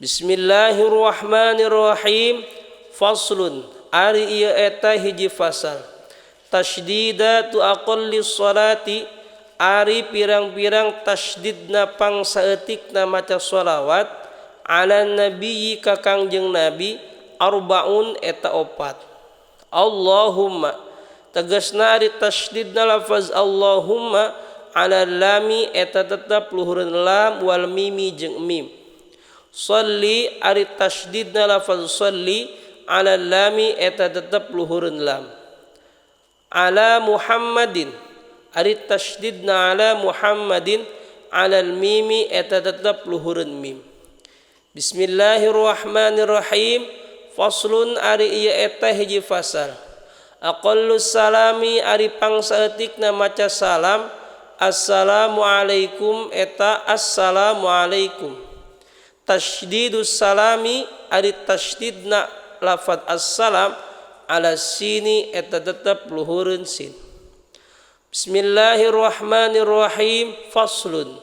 Bismillahirrahmanirrahim. Faslun ari ieu eta hiji fasal. Tasydidatu aqalli sholati ari pirang-pirang tasydidna pangsaeutikna maca sholawat ala nabiyyi ka Kangjeng Nabi arbaun eta opat. Allahumma tegasna ari tasydidna lafaz Allahumma ala lami eta tetep luhureun lam wal mimi jeung mim. Sholli ari tasydidna lafaz sholli ala lami eta tetep luhureun lam. Ala Muhammadin ari tasydidna ala Muhammadin alal mimi eta tetep luhureun mim. Bismillahirrahmanirrahim. Faslun ari ieu eta hiji fasal. Aqallus salami ari pangsaeutikna maca salam assalamualaikum eta assalamualaikum. Tasydidus salami ari tasydidna lafaz assalam ala sini eta tetep luhureun sin. Bismillahirrahmanirrahim. Faslun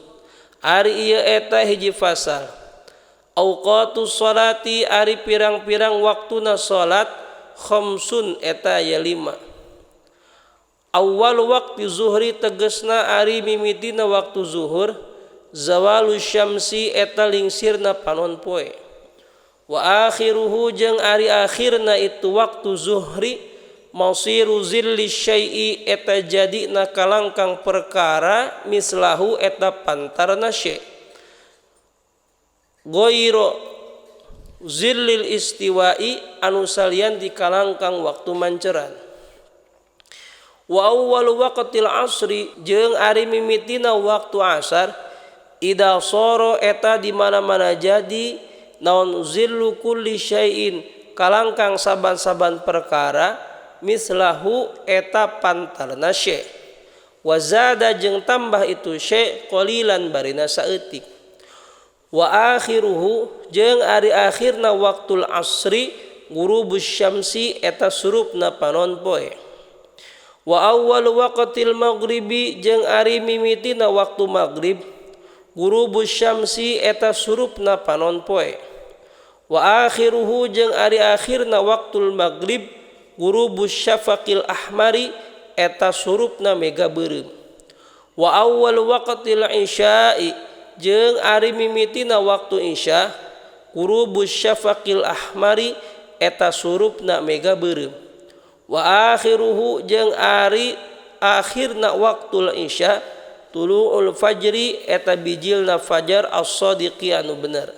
ari ieu eta hiji fasal. Awqatus sholati ari pirang-pirang waktuna salat khamsun eta aya 5. Awal waqti zuhri tegesna ari mimitina waktu zuhur zawalu syamsi eta lingsirna panon poe. Wa akhiruhu jeung ari akhirna itu waktu zuhri masiru zilli syai'i eta jadina kalangkang perkara mislahu eta pantarna syai'. Goiro zillil istiwa'i anu salian di kalangkang waktu manceran. Wa awwal waqtil asri jeung ari mimitina waktu asar ida soro eta di mana-mana jadi naon zillu kulli syai'in kalangkang saban-saban perkara mislahu eta pantarna syai'. Wa zada jeung tambah itu syai' qalilan barina saeutik. Wa akhiruhu jeung ari akhirna waktul asri ghurubus syamsi eta surupna panon poe. Wa awwal waqtil maghribi jeung ari mimitina waktu maghrib ghurubus syamsi eta surupna panon poe. Wa akhiruhu jeung ari akhirna waktul maghrib ghurubus syafaqil ahmari eta surupna mega beureum. Wa awwal waqtil isya'i jeung ari mimitina waktu isya ghurubus syafaqil ahmari eta surupna mega beureum. Wa akhiruhu jeung ari akhirna waktul isya tulu'ul fajri eta bijilna fajar as-sadiqi anu bener.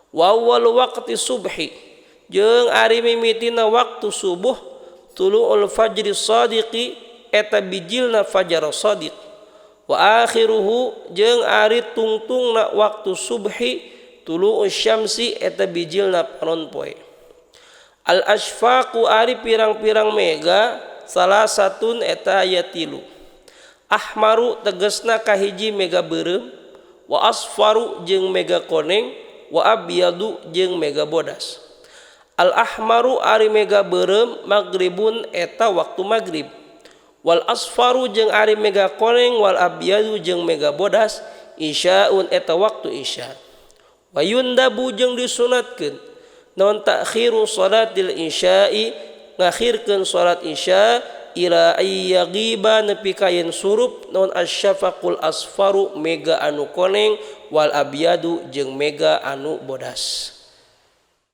Wa awwal waqti subhi jeung ari mimitina waktu subuh tulu'ul fajri sadiqi eta bijilna fajar sadiq. Wa akhiruhu jeung ari tungtungna waktu subhi tulu'us syamsi eta bijilna panon poe. Al asfaqu ari pirang-pirang mega salah satun eta aya 3. Ahmaru tegesna kahiji mega beureum, wa asfaru jeung mega koneng, wa abyadu jeung mega bodas. Al ahmaru ari mega beureum maghribun eta waktu maghrib. Wal asfaru jeung ari mega koneng wal abyadu jeung mega bodas isyaun eta waktu isya. Wa yundabu jeung disunatkeun naon ta'khiru salatil isya'i ngakhirkeun salat isya ila ayyaghiba nepi ka yen surup naon asyafaqul asfaru mega anu koneng wal abyadu jeung mega anu bodas.